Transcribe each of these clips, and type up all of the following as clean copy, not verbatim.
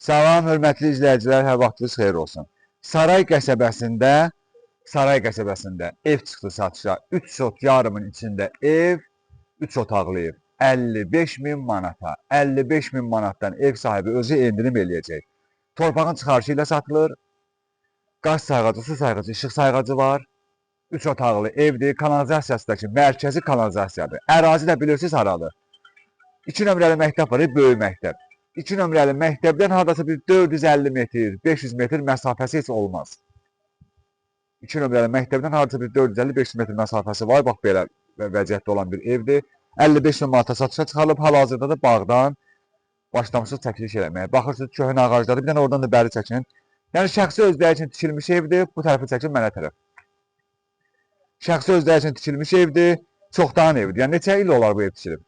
Salam, hörmətli izləyicilər, hər vaxtınız xeyir olsun. Saray qəsəbəsində ev çıxdı satışa. 3 sot yarımın içində ev, 3 otaqlı ev. 55 min manata. 55 min manatdan ev sahibi özü endirim eləyəcək. Torpağın çıxarışı ilə satılır. Qaz sayğacı, su sayğacı, işıq sayğacı var. 3 otaqlı evdir. Kanalizasiyası da ki, mərkəzi kanalizasiyadır. Ərazi də bilirsiniz haradır. 2 nömrəli məktəb var, böyük məktəb. 2 nömrəli məktəbdən hardasa bir 450 metr, 500 metr məsafəsi heç olmaz. 2 nömrəli məktəbdən hardasa bir 450-500 metr məsafəsi var. Bax belə vəziyyətdə olan bir evdir. 55 min manata satışa çıxarılıb. Hal-hazırda da bağdan başlamışıq çəkiliş eləməyə. Baxırsınız, köhnə ağacları, bir dənə oradan da bəri çəkin. Yəni şəxsi özləri üçün tikilmiş evdir. Bu tərəfi çəkin, mənə tərəf. Şəxsi özləri üçün tikilmiş evdir. Çoxdan evdir. Yəni neçə il olar bu ev tikilib?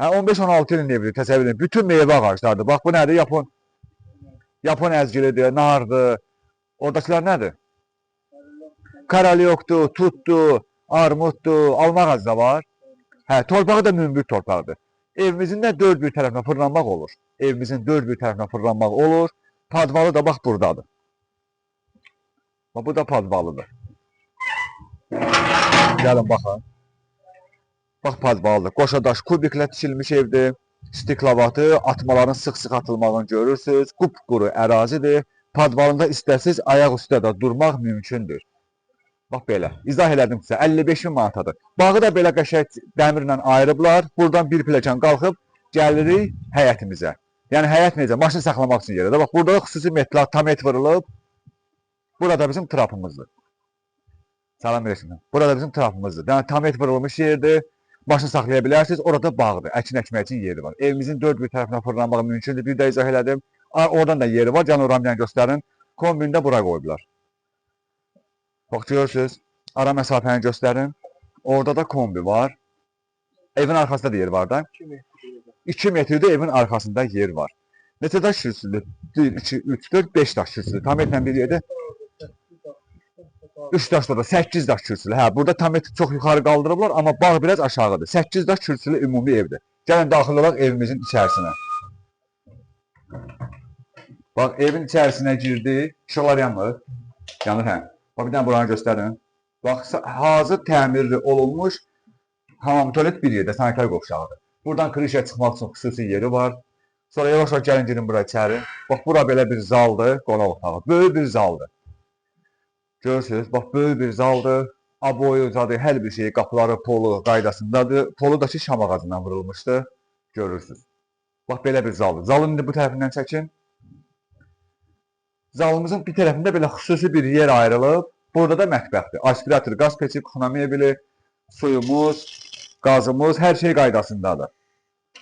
Hə, 15-16 ilin evdir, təsəvvür edin. Bütün meyvə ağaclarıdır. Bax, bu nədir? Yapon. Yapon əzgilidir, nardır. Oradakılar nədir? Karalyokdur, tutdur, armuddur, alma ağacı da var. Hə, torpağı da münbit torpaqdır. Evimizin də dörd bir tərəfinə fırlanmaq olur. Evimizin dörd bir tərəfinə fırlanmaq olur. Padvalı da bax buradadır. Bax, bu da padvalıdır. Gəlin baxın. Bax, padvalıdır. Qoşa daş kubiklə tikilmiş evdir. Stiklavatı, atmaların sıx-sıx atılmağını görürsünüz. Qupquru ərazidir. Padvalında istəsiz ayaq üstə də durmaq mümkündür. Bax belə. İzah elədim sizə. 55 min manatadır. Bağı da belə qəşəng dəmirlə ayırıblar. Buradan bir pilləkən qalxıb gəlirik həyətimizə. Yəni həyət necə? Maşın saxlamaq üçün yerə də. Bax, burada da xüsusi metla, tamet vurulub. Burada bizim trapımızdır. Salam versin. Burada bizim trapımızdır. Yəni tamet vurulmuş yerdir. Maşın saxlaya bilərsiniz. Orada bağdır. Əkin əkmək üçün yeri var. Evimizin dörd bir tərəfinə fırlanmaq mümkündür. Bir də izah elədim. Oradan da yeri var. Gəlin oranı bir dənə göstərin. Kombini də bura qoyublar. Bax, görürsünüz. Ara məsafəni göstərin. Orada da kombi var. Evin arxasında da yer var da. 2 metrdə evin arxasında yer var. Neçə daş kürsülü? 1, 2, 3, 4, 5 daş kürsülü. Tam etlə bir yerdə 3 daş da 8 daş kürsülü. Hə, burada tam et çox yuxarı qaldırıblar, amma bağ biraz aşağıdır. 8 daş kürsülü ümumi evdir. Gəlin daxil olaq evimizin içərisinə. Bax, evin içərisinə girdik. İşıqlar yanmır. Yanır, hə. Bax, bir dənə buranı göstərin. Bax, hazır təmirli olunmuş hamam tualet bir yerdə, sanitar qovşağıdır. Buradan krişə çıxmaq üçün xüsusi yeri var. Sonra yavaş-yavaş gəlin girin bura içəri. Bax, bura belə bir zaldır, qonaq otağı. Böyük bir zaldır. Görürsünüz, bax, böyük bir zaldır. Aboyu, zadı, hər bir şeyi, qapıları, polu qaydasındadır. Polu da ki, şam ağacından vurulmuşdu. Görürsünüz. Bax, belə bir zaldır. Zalın indi bu tərəfindən çəkin. Zalımızın bir tərəfində belə xüsusi bir yer ayrılıb. Burada da mətbəxdir. Aspirator, qaz peçi, kuxna mebeli, suyumuz, qazımız, hər şey qaydasındadır.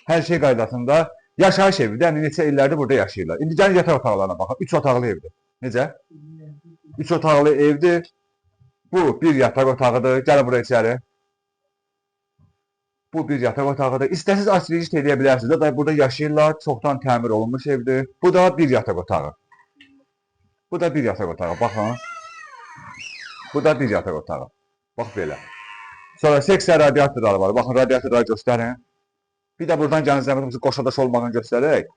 Hər şey qaydasında. Yaşayış evidir. Yəni neçə illərdir burada yaşayırlar. İndi gəlin yataq otaqlarına baxın. 3 otaqlı evdir. Necə? 3 otaqlı evdir. Bu bir yataq otağıdır. Gəlin buraya içəri. Bu bir yataq otağıdır. İstəsiz açılış eləyə bilərsiniz. Da burada yaşayırlar. Çoxdan təmir olunmuş evdir. Bu da bir yataq otağı. Bu da bir yataq otağı. Baxın. Bu da bir yataq otağı. Bax belə. Sonra seksiya radiatorları var. Baxın, radiatorları göstərin. Bir də buradan gəlin, zəhmət olmasa, qoşadaş olmağını göstərək.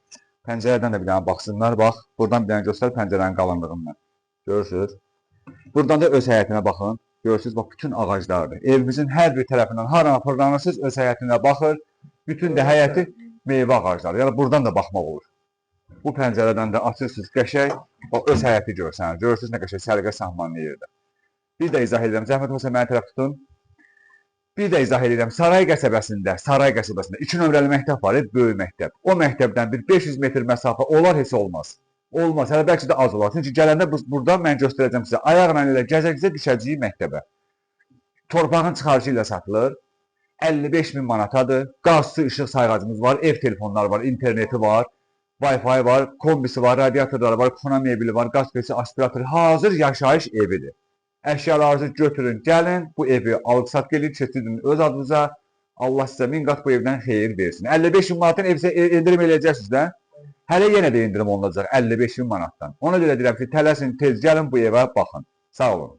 Pəncərədən də bir dənə baxsınlar. Bax, buradan bir dənə göstər pəncərənin qalınlığından. Görürsünüz. Buradan da öz həyətinə baxın. Görürsünüz, bax, bütün ağaclardır. Evimizin hər bir tərəfindən harana fırlanırsınız, öz həyətinə baxır. Bütün də həyəti meyvə ağacları. Yəni buradan da baxmaq olur. Bu pəncərədən də açırsınız qəşəng, bax, öz həyəti görsənir. Görürsünüz nə qəşəng səliqə sahmanlı yerdə. Bir də izah edirəm. Zəhmət olmasa məni tərəf tutun. Bir də izah edirəm. Saray qəsəbəsində 2 nömrəli məktəb var, böyük məktəb. O məktəbdən bir 500 metr məsafə olar, heç olmaz. Olmaz, hələ bəlkə də az olar. Çünki gələndə buradan mən göstərəcəm sizə. Ayaqla elə gəzə-gəzə düşəcəyik məktəbə. Torpağın çıxarışı ilə satılır. 55 min manatadır. Qaz, su, işıq sayğacımız var, ev telefonları var, interneti var, Wi-Fi var, kombisi var, radiatorları var, kuxna mebeli var, qaz peçi, aspiratoru. Hazır yaşayış evidir. Əşyalarınızı götürün, gəlin, bu evi alıb-sat eləyib, keçirdin öz adınıza. Allah sizə min qat bu evdən xeyir versin. 55 min manatdan ev endirim eləyəcəksiniz də. Hələ yenə də endirim olunacaq 55 min manatdan. Ona görə deyirəm ki, tələsin, tez gəlin bu evə baxın. Sağ olun.